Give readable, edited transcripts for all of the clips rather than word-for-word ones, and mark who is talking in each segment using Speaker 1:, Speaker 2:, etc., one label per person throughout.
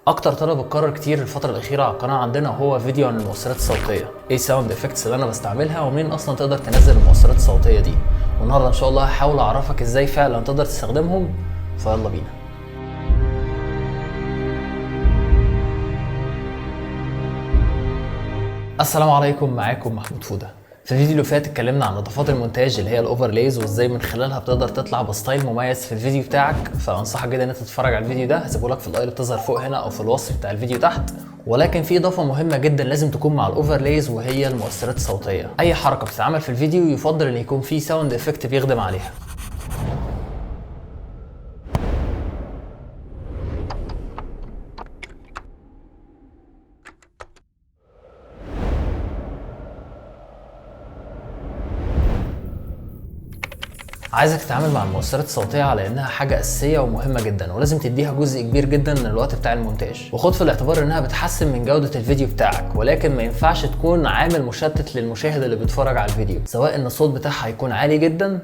Speaker 1: اكتر طلب اتكرر كتير الفترة الاخيرة على القناة عندنا هو فيديو عن المؤثرات الصوتية، ايه sound effects اللي انا بستعملها ومنين اصلا تقدر تنزل المؤثرات الصوتية دي. والنهارده ان شاء الله هحاول اعرفك ازاي فعلا تقدر تستخدمهم، فيلا بينا. السلام عليكم، معاكم محمود فوده. في الفيديو اللي فات اتكلمنا عن اضافات المونتاج اللي هي ال overlays وازاي من خلالها بتقدر تطلع ب style مميز في الفيديو بتاعك، فانصحك جدا ان انت تتفرج على الفيديو ده، هسيبه لك في ال i اللي بتظهر فوق هنا او في الوصف بتاع الفيديو تحت. ولكن في اضافه مهمة جدا لازم تكون مع ال overlays وهي المؤثرات الصوتية. اي حركة بتتعمل في الفيديو يفضل ان يكون في sound effect بيخدم عليها. عايزك تتعامل مع المؤثرات الصوتية على انها حاجة اساسية ومهمة جدا، ولازم تديها جزء كبير جدا من الوقت بتاع المونتاج، وخد في الاعتبار انها بتحسن من جودة الفيديو بتاعك، ولكن ما ينفعش تكون عامل مشتت للمشاهد اللي بيتفرج على الفيديو، سواء ان الصوت بتاعها يكون عالي جدا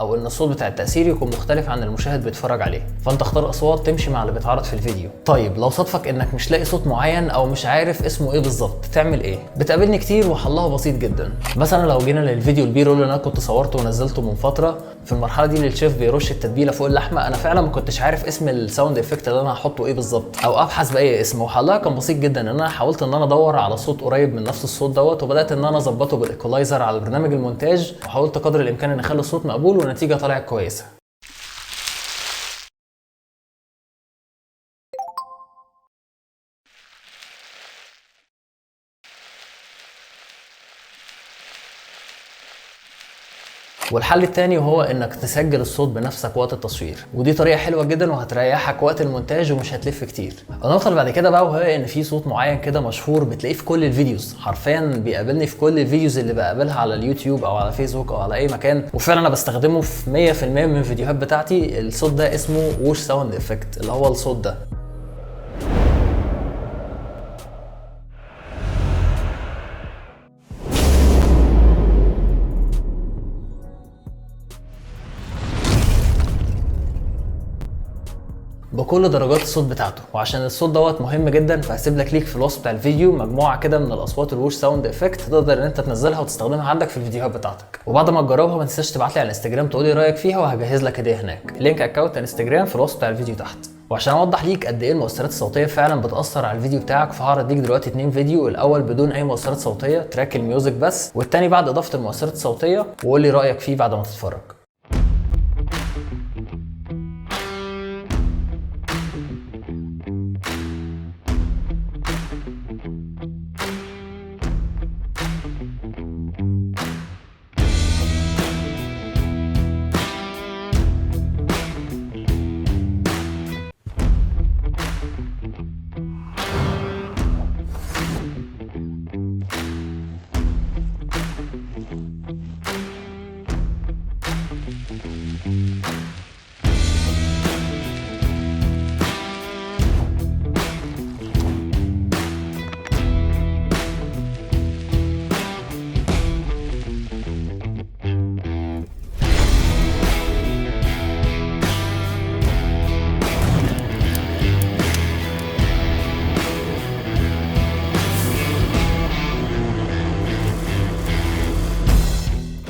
Speaker 1: او ان الصوت بتاع التأثير يكون مختلف عن المشاهد بيتفرج عليه، فانت اختار اصوات تمشي مع اللي بيتعرض في الفيديو. طيب لو صادفك انك مش لاقي صوت معين او مش عارف اسمه ايه بالظبط تعمل ايه؟ بتقابلني كتير وحلها بسيط جدا. مثلا لو جينا للفيديو ال B-roll اللي انا كنت صورته ونزلته من فترة، في المرحلة دي للشيف بيرش التتبيله فوق اللحمة، انا فعلا ما كنتش عارف اسم ال sound effect اللي انا هحطه ايه بالظبط او ابحث باي اسم، وحلها كان بسيط جدا ان انا حاولت ان انا ادور على صوت قريب من نفس الصوت دوت، وبدات ان انا اظبطه بال equalizer على برنامج المونتاج، وحاولت قدر الامكان ان اخلي الصوت مقبول والنتيجة طلعت كويسة. والحل التاني وهو انك تسجل الصوت بنفسك وقت التصوير، ودي طريقه حلوة جدا وهتريحك وقت المونتاج ومش هتلف كتير. النقطة اللي بعد كده بقى وهي ان في صوت معين كده مشهور بتلاقيه في كل ال videos، حرفيا بيقابلني في كل ال videos اللي بقابلها على اليوتيوب او على فيسبوك او على اي مكان، وفعلا انا بستخدمه في 100% من الفيديوهات بتاعتي. الصوت ده اسمه whoosh sound effect، اللي هو الصوت ده. بكل درجات الصوت بتاعته. وعشان الصوت دوت مهم جدا فهسيب لك link في الوصف بتاع الفيديو مجموعة كده من الاصوات ال whoosh sound effect تقدر ان انت تنزلها وتستخدمها عندك في الفيديوهات بتاعتك. وبعد ما تجربها ما تنساش تبعت لي على الانستجرام تقول لي رايك فيها وهجهز لك هديه هناك. link account انستجرام في الوصف بتاع الفيديو تحت. وعشان اوضح ليك قد ايه المؤثرات الصوتية فعلا بتاثر على الفيديو بتاعك، فهعرض ليك دلوقتي 2 فيديو، الاول بدون اي مؤثرات صوتية track ال music بس، والتاني بعد اضافه المؤثرات الصوتية، وقول لي رايك فيه بعد ما تتفرج.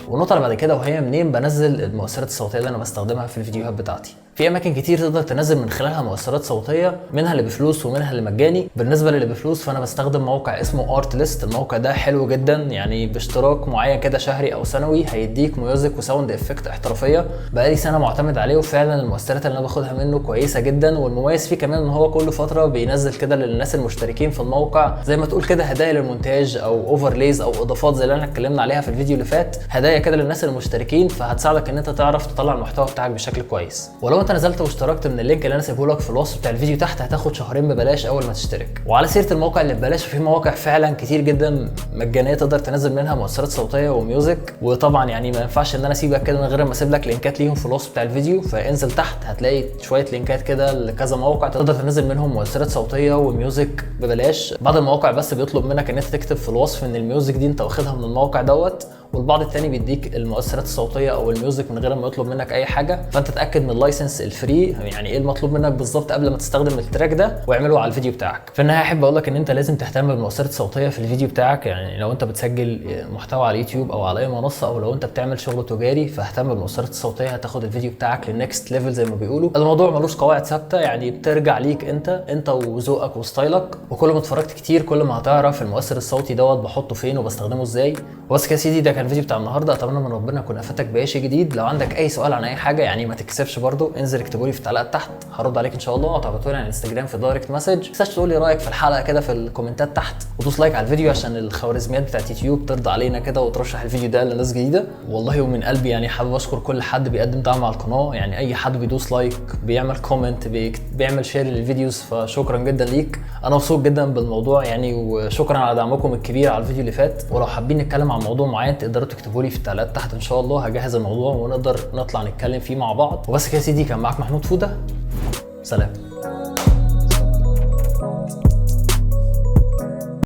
Speaker 1: والنقطة اللي بعد كده وهي منين بنزل المؤثرات الصوتية اللي أنا بستخدمها في الفيديوهات بتاعتي. في أماكن كتير تقدر تنزل من خلالها مؤثرات صوتية، منها اللي بفلوس ومنها اللي مجاني. بالنسبة للي بفلوس فأنا بستخدم موقع اسمه Artlist. الموقع ده حلو جدا، يعني باشتراك معين كده شهري أو سنوي هيديك music و sound effect احترافية. بقالي سنة معتمد عليه وفعلا المؤثرات اللي أنا باخدها منه كويسة جدا. والمميز فيه كمان إن هو كل فترة بينزل كده للناس المشتركين في الموقع زي ما تقول كده هدايا للمونتاج أو overlays أو إضافات زي اللي احنا اتكلمنا عليها في الفيديو اللي فات، هدايا كده للناس المشتركين، فهتساعدك ان انت تعرف تطلع المحتوى بتاعك بشكل كويس. ولو انت نزلت واشتركت من ال link اللي انا سايبه لك في الوصف بتاع الفيديو تحت هتاخد شهرين ببلاش اول ما تشترك. وعلى سيره الموقع اللي ببلاش، في مواقع فعلا كتير جدا مجانية تقدر تنزل منها مؤثرات صوتية و music، وطبعا يعني ما ينفعش ان انا اسيبك كده من غير ما اسيب لك لينكات ليهم في الوصف بتاع الفيديو. فانزل تحت هتلاقي شوية لينكات كده لكذا موقع تقدر تنزل منهم مؤثرات صوتية و music ببلاش. بعض المواقع بس بيطلب منك ان انت تكتب في الوصف ان ال music دي انت واخدها من الموقع دوت، والبعض التاني بيديك يديك المؤثرات الصوتية او ال music من غير ما يطلب منك اي حاجة. فانت اتاكد من ال license ال free، يعني ايه المطلوب منك بالظبط قبل ما تستخدم ال track ده، واعمله على الفيديو بتاعك. في النهاية احب اقول لك ان انت لازم تهتم بالمؤثرات الصوتية في الفيديو بتاعك. يعني لو انت بتسجل محتوى على اليوتيوب او على اي منصة، او لو انت بتعمل شغل تجاري، فاهتم بالمؤثرات الصوتية، هتاخد الفيديو بتاعك لل next level زي ما بيقولوا. الموضوع ملوش قواعد ثابتة، يعني بترجع ليك انت وذوقك و style ك، وكل ما اتفرجت كتير كل ما هتعرف المؤثر الصوتي دوت بحطه فين وبستخدمه ازاي. وبس كده يا سيدي، ده كان الفيديو بتاع النهارده. اتمنى من ربنا اكون افدتك باي شيء جديد. لو عندك اي سؤال عن اي حاجة يعني ما تكسفش برضو، انزل اكتبوا لي في التعليقات تحت، هرد عليك ان شاء الله، او تبعتوا لي على الانستجرام في direct message. ما تنساش تقول لي رايك في الحلقة كده في الكومنتات تحت، ودوس like على الفيديو عشان الخوارزميات بتاعت يوتيوب ترضى علينا كده وترشح الفيديو ده لناس جديدة. والله ومن قلبي يعني حابب اشكر كل حد بيقدم دعم على القناة، يعني اي حد بيدوس like، بيعمل comment، بيعمل share لل videos، فشكرا جدا ليك. انا مبسوط جدا بالموضوع يعني، وشكرا على دعمكم الكبير على الفيديو اللي فات. ولو حابين نتكلم عن موضوع معين تقدروا تكتبوا لي في التعليقات تحت ان شاء الله، هجهز الموضوع ونقدر نطلع نتكلم فيه مع بعض. وبس كده يا سيدي، كان معاك محمود فوده، سلام.